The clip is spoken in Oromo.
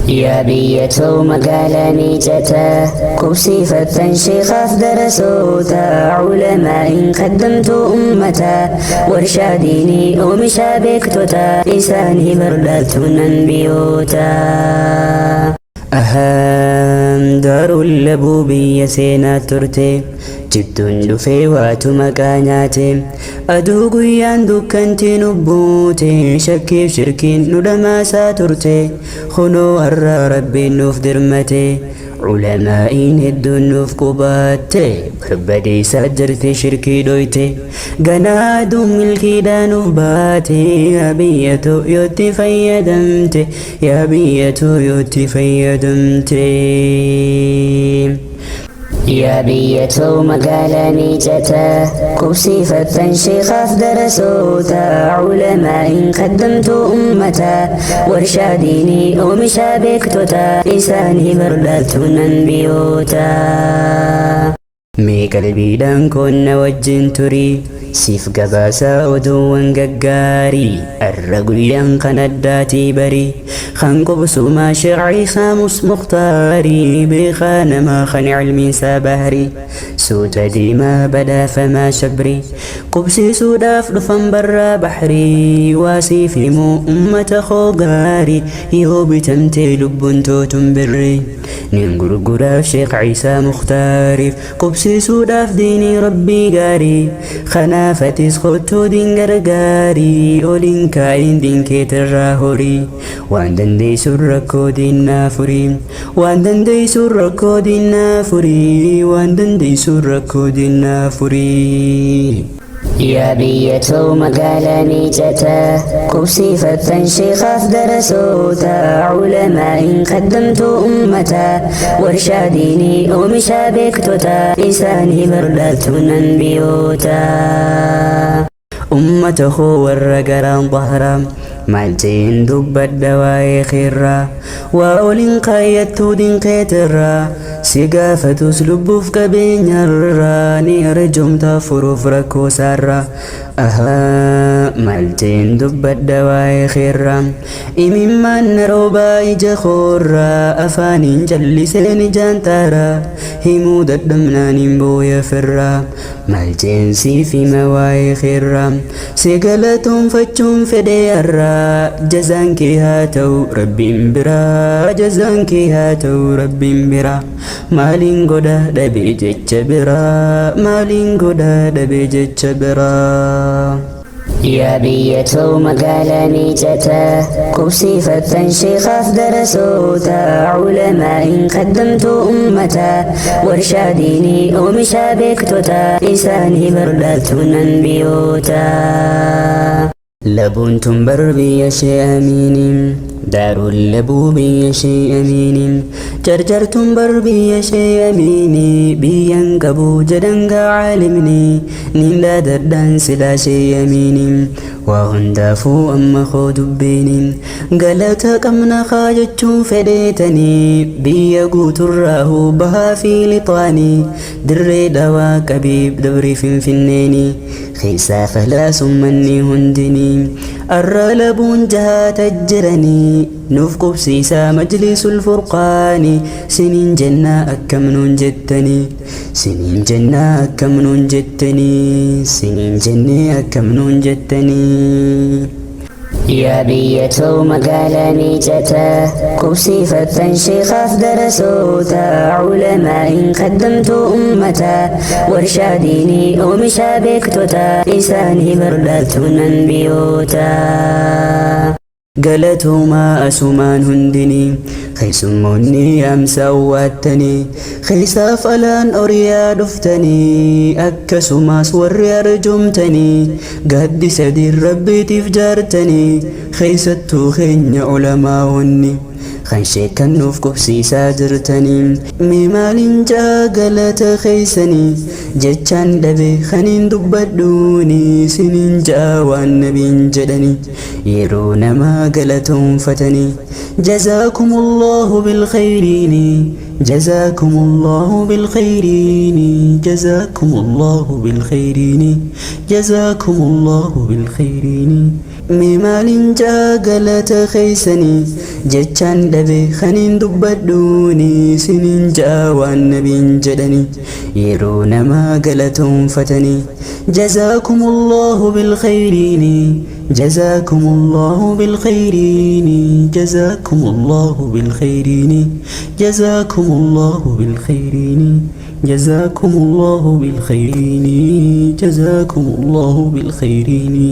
Yaa biyya too magaalaa miicataa qubsiifattan sheekaaf darasoota ulamaa'iin qaddamtuu ummataa warshaa diinii oomishaa beektota isaanii bardaaltuun anbiyoota. Ahaam daaruun labuu biyya seenaa turte jidduun dhufee waatu maqaa nyaate aduu guyyaan dukkanti nu buute shakkiif shirkiin nu dhamaasaa turte kunoo har'a rabbiin nuuf dirmate ulamaa'iin hedduun nuuf qubaatte barbadeessaa jirti shirkii dhoyte ganaa aduun milkiidhaa nuuf baate yaa biyya too yootti fayyadamte Yaa biyya too yootti fayyadamte. Yaa biyya too magaalaa miicataa qubsiifattan sheekaaf darasoota ulamaa'iin qaddamtuu ummataa warshaa diinii oomishaa beektota isaanii bardaaltuun anbiyoota. Mee qalbiidhaan koon na wajjin turi siif gabaasaa oduuwwan gaggaarii arra guyyaan kan addaatii bari kan qubsumaa Sheekh Ciisaa Muktaarii beekaa namaa kan ilmiinsaa bahrii suuta deemaa badhaafamaa shabrii qubsiisuudhaaf dhufan barraa bahrii waa siif himuu ummata koo gaarii yoo bitamtee lubbuun tootun birrii Nin gurguraaf Sheekh Ciisaa Mukhtaariif qubsiisuudhaaf diinii Rabbii gaarii kanaaf atis kottuu diin gargaarii oliin kaa'iin diin keetirraa horii waan dandeessuun rakkoo diinnaa furii waan dandeessuun rakkoo diinnaa furii waan dandeessuun rakkoo diinnaa furii. Yaa biyya too magaalaa miicataa qubsiifattan sheekaaf darasoota ulamaa'iin qaddamtuu ummataa warshaa diinii oomishaa beektota isaanii bardaaltuun anbiyoota. Ummata koo warra garaan xahraa maal jeen dubbadha waa'ee keerraa waa olin kaayyattuu dinqeetirraa si gaafatus lubbuuf qabeenyarraa ni arjoomtaa furuuf rakkoo saarraa ahaa maal jeen dubbadha waa'ee keerraa imimmaan na roobaa ija koorraa afaaniin jalliseen ijaan xaaraa himuu dadhabnaan hin booya firraa Maal jeen siif hima waa'ee keerraa Si galatoonfachuun fedhee har'aa Jazaan kee haa ta'u rabbiin biraa Jazaan kee haa ta'u rabbiin biraa Maaliin godha dhabee jecha biraa Maaliin godha dhabee jecha biraa. Yaa biyya too magaalaa miicataa qubsiifattan sheekaaf darasoota ulamaa'iin qaddamtuu ummataa warshaa diinii oomishaa beektota isaanii bardaaltuun anbiyoota. Labuun tun bar biyya shee amiini Daaruun labuu biyya shee amiini Jarjartuun bar biyya shee amiini Biyyan qabu jedhan gaa caalimni Nin dhaadadhaan silaa shee yamiini Waa hundaafuu amma koo dubbiini Galata qabna kaa jechuun fedheetani Biyya guuturraahuu bahaa fi lixaani Dirree Dhawaa qabiib dabrii Finfinneeni Keessaa kalaas ummanni hundini Arra labuun jahaata jiranii Nuuf qubsiisaa majlisul furqaani Siniin jennaa akkam nuun jettanii Siniin jennaa akkam nuun jettanii Siniin jennee akkam nuun jettanii. Yaa biyya too magaalaa miicataa qubsiifattan sheekaaf darasoota ulamaa'iin qaddamtuu ummataa warshaa diinii oomishaa beektota isaanii bardaaltuun anbiyoota. Galatoomaa asumaan hundinii keessummoonni yaamsa owwaattanii keessaaf alaan oriyaa dhuftanii akkasumas warri arjoomtanii gaaddisa diin rabbiitiif jaartanii keessattuu keenya ulamaa'onni kan sheekkan nuuf qubsiisaa jirtanii mee maaliin jaa galata keessanii jechaan dhabe kaniin dubbadhuuni siniin jaa waan nabiin jedhanii yeroo namaa galatoonfatanii jazaakumullahu bilkhayriini jazaakumullahu bilkhayriini jazaakumullahu bilkhayriini jazaakumullahu bilkhayriini. Mee maaliin jaa galata keeysanii jechaan dhabe kaniin dubbadhuuni siniin jaa waan nabiin jedhanii yeroo namaa galatoonfatanii jazaakumullahu bilkhayriini jazaakumullahu bilkhayriini jazaakumullahu bilkhayriini jazaakumullahu bilkhayriini jazaakumullahu bilkhayriini jazaakumullahu bilkhayriini.